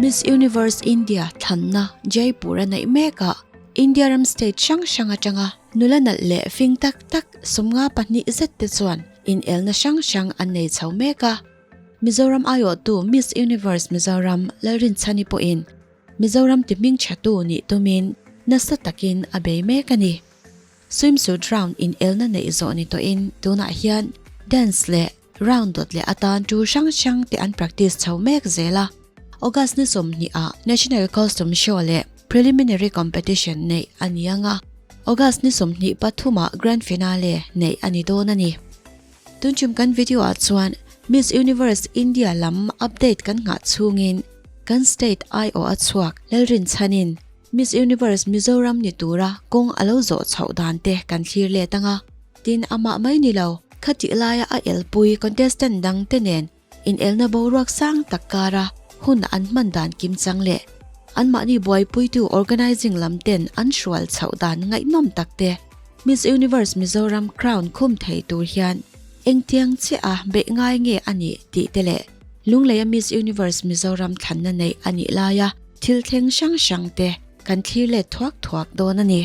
Miss Universe India thlanna Jaipur a neih mekah India ram state hrang hrang atanga nula nalh leh fing tak tak 52 zet te chuan inelna hrang hrang an nei chho mek a. Mizoram aiawhtu Miss Universe Mizoram Lalrinchhani pawhin Mizoram ti hming thatu nih tumin nasa takin a bei mek a ni. Swimsuit round inelna neih zawh ni tawhin tunah hian dance leh round dawt leh atan tu hrang hrang te an practice chho mek zel a. August ni 20 ah National Costume Show leh Preliminary Competition neih a ni ang a, August ni 23 ah Grand Finale neih a ni dawn a ni. Tunchum kan video ah chuan Miss Universe India lam update kan nghah chhungin kan state aiawh a chhuak Lalrinchhanin Miss Universe Mizoram ni tura kawng a lo zawh chhoh dan te kan thlir let ang a, tin amah mai ni lo, khatih laia a elpui contestant dang te nen inelna boruak sang tak kara hun an hman dan kimchang leh anmahni buaipuitu organizing lam ten an hrual chhoh dan ngaihnawm tak te Miss Universe Mizoram crown khum thei tur hian engtiang chiah a beih ngai nge a nih tih te leh Lungleia Miss Universe Mizoram thlanna neih a nih laia thil thleng hrang hrang te kan thlir let thuak thuak dawn a ni.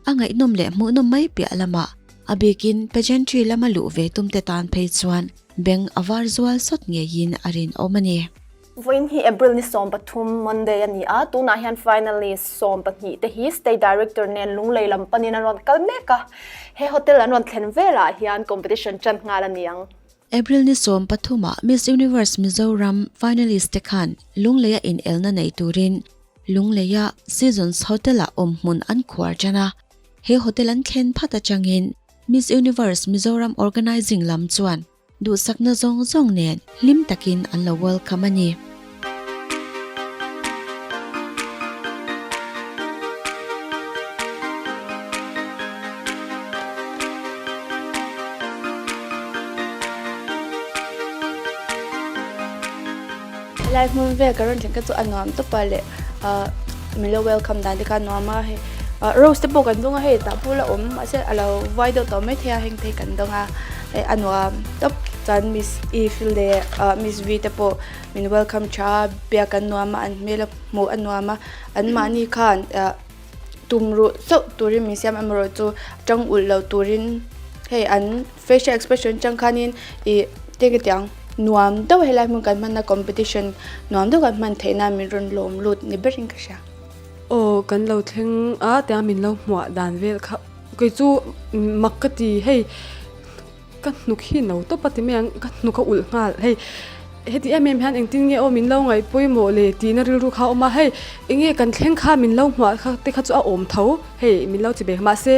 A ngaihnawm leh hmuhnawm mai piah lamah a bikin pageantry lama luh ve tumte tan phei chuan beng a var zual sawt ngeiin a rinawm a ni. Vawiin hi April ni 13 Monday a ni a, tunah hian finalist 12 te hi State Director nen Lunglei lam panin an rawn kal mek a, he hotel an rawn thlen velah hian competition tan nghal a ni ang. April ni 13 ah Miss Universe Mizoram finalist te khan Lungleia inelna nei turin Lungleia Seasons Hotel ah awmhmun an khuar tan a, he hotel an thlen phat atangin Miss Universe Mizoram organising lam chuan duhsakna zawng zawng nen hlim takin an lo welcome a ni. Helai hmun vel ka rawn thleng kha chu a nuam tawp a leh ah min lo welcome dan te kha a nuam a hei ah rose te pawh kan dawng a hei tah pawh la awm mahse a lo vai deuh tawh maithei a heng te hi kan dawng a hei a nuam tawp chuan miss Eve leh ah miss V te pawh min welcome tha a biak an nuam a an hmel a hmuh a nuam a anmahni khan ah tum ruh chauh turin min siam amaherawh chu tang ulh lo turin hei an facial expression atang khanin ih te ka ti ang nuam deuh helai hmun kan hmanna competition nuam deuh kan hman theih nan min rawn lawm lut ni berin ka hria. Aw kan lo thleng a tia min lo hmuah dan vel kha kei chu mak ka ti hei ka hnuk hi no tawp a ti mai ang ka hnuk a ulh nghal hei heti em em hian engtin nge aw min lo ngaih pawimawh le tihna rilru kha a awm a hei enge kan thleng kha min lo hmuah kha te kha chu a awm tho hei min lo chi ve mahse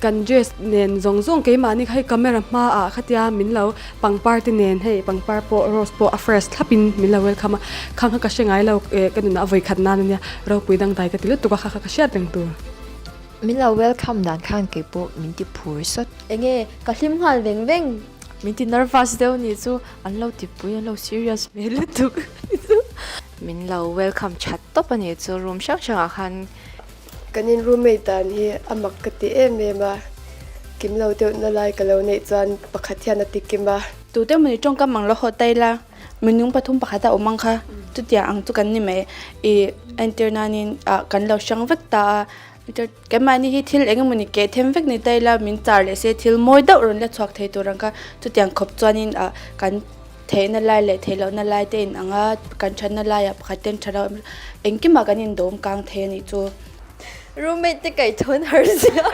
kan dress nen zawng zawng keimahni kha hei camera hmaah khatia min lo pangpar te nen hei pangpar pawh rose pawh a fresh thlapin min lo welcome a khang kha ka hre ngai lo eh ka nunah vawi khat nan ania ropui dangdai ka ti lutuk a kha kha ka hriat reng tur. Min lo welcome dan khan kei pawh min ti phur sawt. Enge ka hlim nghal veng veng. Min ti nervous deuh nih chu an lo ti pui an lo serious hmel lutuk nih chu. Min lo welcome that tawp a nih chu room hrang hrang ah khan. Kan in roommate dan hi a mak ka ti em em a, kim lo deuh na lai ka lo neih chuan pakhat hian a ti kim a. Tute mawni tawngkam ang lo haw ta ila Minung pathum pakhat a awm ang kha chutiang ang chu kan ni mai ih entir nanin ah kan lo hrang vek ta a keimahni hi thil eng emawni keh them vek ni ta ila min char leh se thil mawi deuh rawn la chhuak thei tur ang kha chutiang khawp chuanin ah kan theihna lai leh theih lohna lai te in ang a kan thatna laiah pakhat ten tha lo engkimah kan indawm kang thei a nih chu. Roommate te kaih thawn har zia.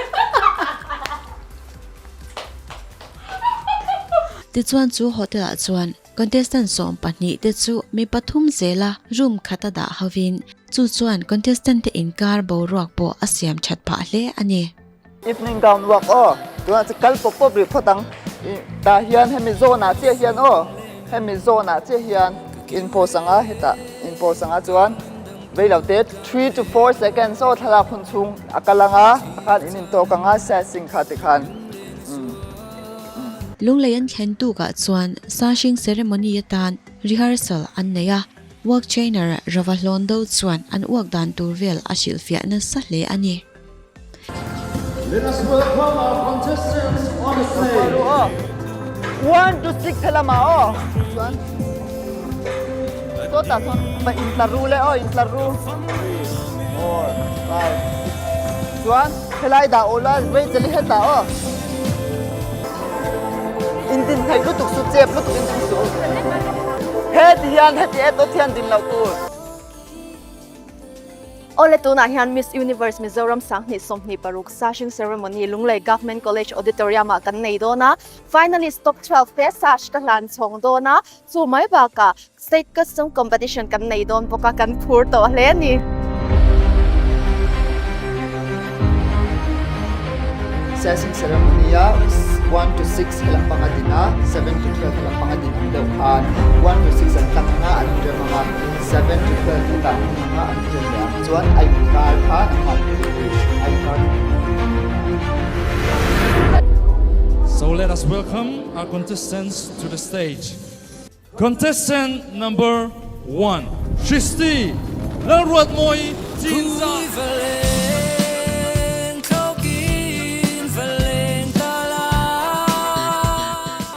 Tichuan chu hotel ah chuan contestant 12 te chu mi pathum zela room khat a dah hovin chu chuan contestant te inkar boruak pawh a siam that phah hle a ni. Evening gown walk aw tunah chu kal pawp pawp rih phawt ang tah hian hemi zone ah chiah hian aw hemi zone ah chiah hian in pose anga hetah in pose anga chuan veilo te 3 to 4 seconds aw thlalak hun chhung a kal anga khan in intawk anga sasing kha tikhan. Lunglei an thlen tukah chuan Sashing ceremony atan rehearsal an nei a, work trainer Rava Hlawndo chuan an uak dan tur vel a hrilhfiah nasa hle a ni. Let us welcome our contestants on the stage. 1 to 6 helamah aw chuan Sawtah sawn va intlar ru le aw intlar ru. 3, 4, 5, 6 Chuan helai dah aw la Rachel i hetah aw. Indin hnaih lutuk su chep lutuk in ding suh. Heti hian heti et awt hian din loh tur. Awle tunah hian Miss Universe Mizoram 2026 Sashing Ceremony Lunglei Government College Auditorium ah kan nei dawn a. Finalist top 12 te sash ka hlan chhawng dawn a, chu mai bakah State Costume Competition kan nei dawn bawk a, kan phur tawh hle a ni. Sashing Ceremony a 1 to 6 helam panga din a, 7 to 12 helam panga din ang deuh khan 1 to 6 an tlang anga an inrem anga, 7 to 12 hetah hmun anga an inrem leh ang chuan a inkar kha nangmah a inkar. So let us welcome our contestants to the stage. Contestant number one, Christy Lalruatmawi Chinzah.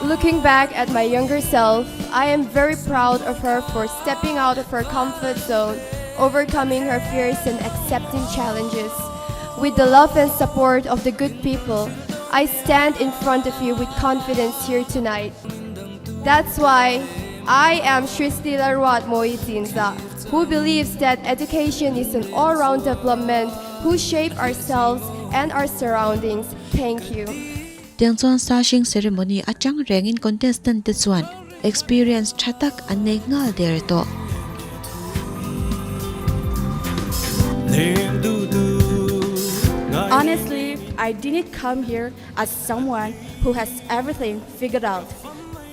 Looking back at my younger self, I am very proud of her for stepping out of her comfort zone, overcoming her fears and accepting challenges. With the love and support of the good people, I stand in front of you with confidence here tonight. That's why I am Shristi Lalruatmawi Chinzah, who believes that education is an all-round development who shape ourselves and our surroundings. Thank you. Tiang chuan sashing ceremony atang rengin contestant te chuan experience tha tak an nei nghal der tawh. Honestly, I didn't come here as someone who has everything figured out.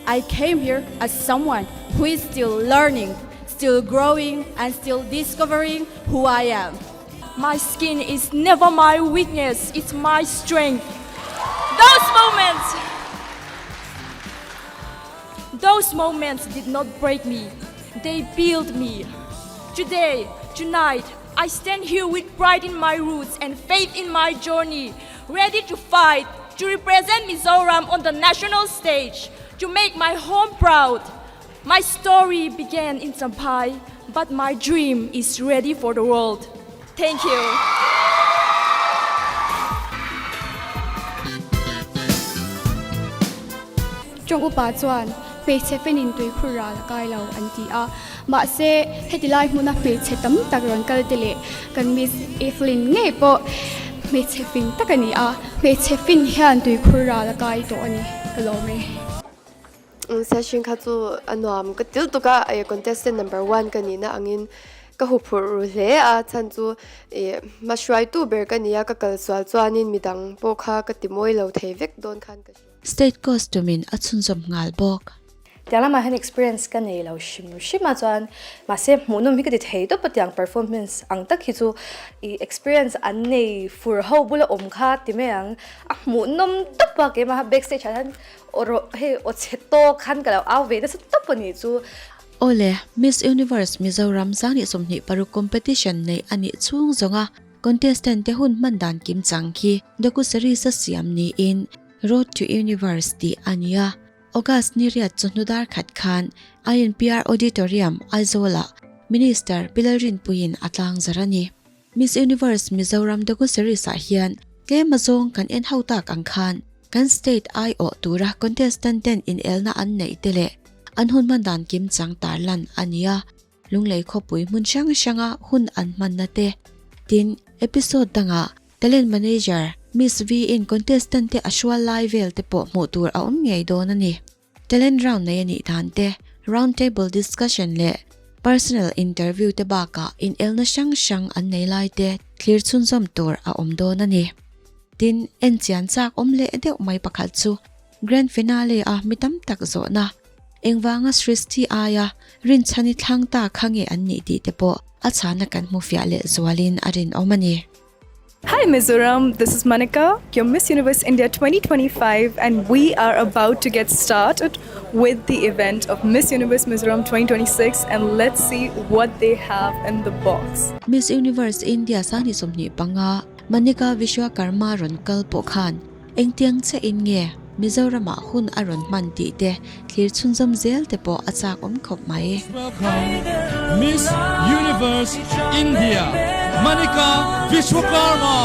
I came here as someone who is still learning, still growing and still discovering who I am. My skin is never my weakness, it's my strength. Those moments, those moments did not break me, they built me. Today, tonight, I stand here with pride in my roots and faith in my journey, ready to fight, to represent Mizoram on the national stage, to make my home proud. My story began in Champhai, but my dream is ready for the world. Thank you. Tawng upa chuan hmeichhe fenin tuikhur ral a kai lo an ti a, mahse heti lai hmuna hmeichhe tam tak rawn kal te leh kan Miss Evelyn ngei pawh hmeichhe fin tak a ni a, hmeichhe fin hian tuikhur ral a kai tawh a ni ka lawm e. Session kha chu a nuam ka til tuk a, contestant number one ka nihna angin ka huphurh ru hle a, chhan chu ih hmahruaitu ber ka ni a, ka kal sual chuanin midang pawh kha ka ti mawi lo thei vek dawn khan ka hria. State costume in a chhunzawm nghal bawk. Tiang lamah hian experience ka nei lo hrim hrim a chuan mahse hmuhnawm hi ka ti thei tawp a tiang performance ang tak hi chu ih experience an nei fur ho bula awm kha ti mai ang a hmuhnawm tawp a keimah kha backstage ah hian aw rawh hei aw chhe tawk khan ka lo au ve nasa tawp a nih chu. Awle, Miss Universe Mizoram 2026 competition neih a nih chhung zawnga contestant te hun hman dan kim chang khi docu-series a siam niin Road to Universe tih a ni a, August ni riat chawhnu dar khat khan INPR Auditorium, Aizawl-ah Minister Pi Lalrinpuiin a tlangzar a ni. Miss Universe Mizoram docu-series-ah hian tlem azawng kan en ho tak ang khan kan state aiawh tura contestant ten inelna an neih te leh an hun hman dan kimchang tarlan a ni a. Lunglei khawpui hmun hrang hranga hun an hmanna te, tin episode dangah Talent Manager Miss V-in contestant te a hrual lai vel te pawh hmuh tur a awm ngei dawn a ni. Talent round nei a nih dan te, round table discussion leh personal interview te bakah inelna hrang hrang an nei lai te thlir chhunzawm tur a awm dawn a ni. Tin, enchian chak awm leh deuh mai pakhat chu Grand Finale a mi tam tak zawhna engvanga Srishti aia rinchhani thlang ta kha nge an nih tih te pawh a chhana kan hmu fiah leh zualin a rinawm a ni. Hi Mizoram, this is Manika, your Miss Universe India 2025 and we are about to get started with the event of Miss Universe Mizoram 2026 and let's see what they have in the box. Miss Universe India 2025 Manika Vishwakarma rawn kal pawh khan engtiang che in nge? Mizoramah hun a rawn hman tih te thlir chhunzawm zel te pawh a chak awm khawp mai. Miss Universe India Manika Vishwakarma.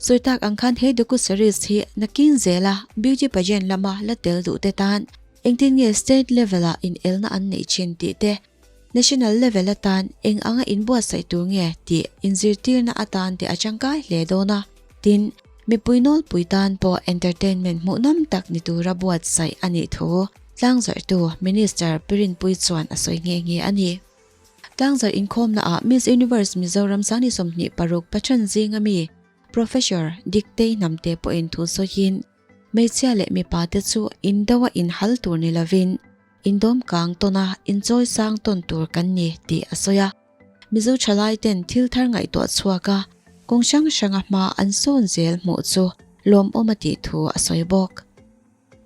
Sawi tak ang khan he docu-series hi nakin zela beauty pageant lama la tel duh te tan engtin nge state level ah inelna an neih thin tih te, national level atan eng anga inbuatsaih tur nge tih inzirtirna atan te a tangkai hle dawn a. Tin, mipui nawlpui tan pawh entertainment hmuhnawm tak ni tura buatsaih a nih thu tlangzarhtu Minister Pirinpui chuan a sawi nghe nghe a ni. Tlangzarh inkhawmnaah Miss Universe Mizoram 2026 Pathan zinga mi Professor Diktei Hnamte pawhin thu sawiin, Hmeichhia leh mipa te chu indo a inhal tur ni lovin indawm kang tawn a inchawi sang tawn tur kan ni tih a sawi a. Mizo thalai ten thil thar ngaihtuah chhuak a, kawng hrang hranga hma an sawn zel hmuh chu lawmawm a tih thu a sawi bawk.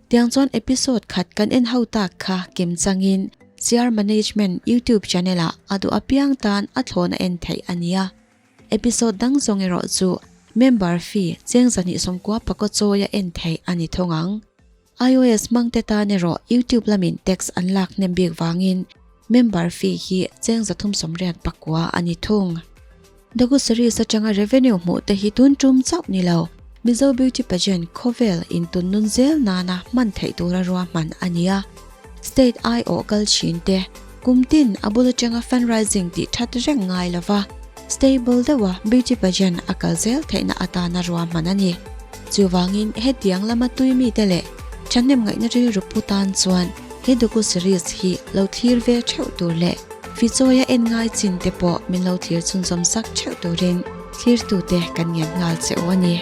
Tiang chuan episode khat kan en ho tak kha kim changin CR Management YouTube channel ah a duh apiang tan a thlawn a en theih a nia. Episode dang zawng erawh chu member fee cheng 290 pakaw chawi a en theih a ni thawng ang. IOS hmangte tan erawh YouTube lamin tax an lak hnem bik vangin member fee hi cheng 389 a ni thung. Docu series atanga revenue hmuh te hi tun tum chauh ni lo, Mizo Beauty Pageant khawvel intun nun zel nana hman theih tura ruahman a ni a. State aiawh kal thin te kum tin a bul atanga fundraising tih that reng ngai lova stable deuha beauty pageant a kal zel theihna atana ruahman a ni. Chuvangin hetiang lama tui mite leh thahnem ngaihna rilru pu tan chuan he docu series hi lo thlir ve theuh tur leh Fichawia en ngai chin te pawh min lo thlir chhunzawm sak theuh turin thlirtute kan ngen nghal che u a ni.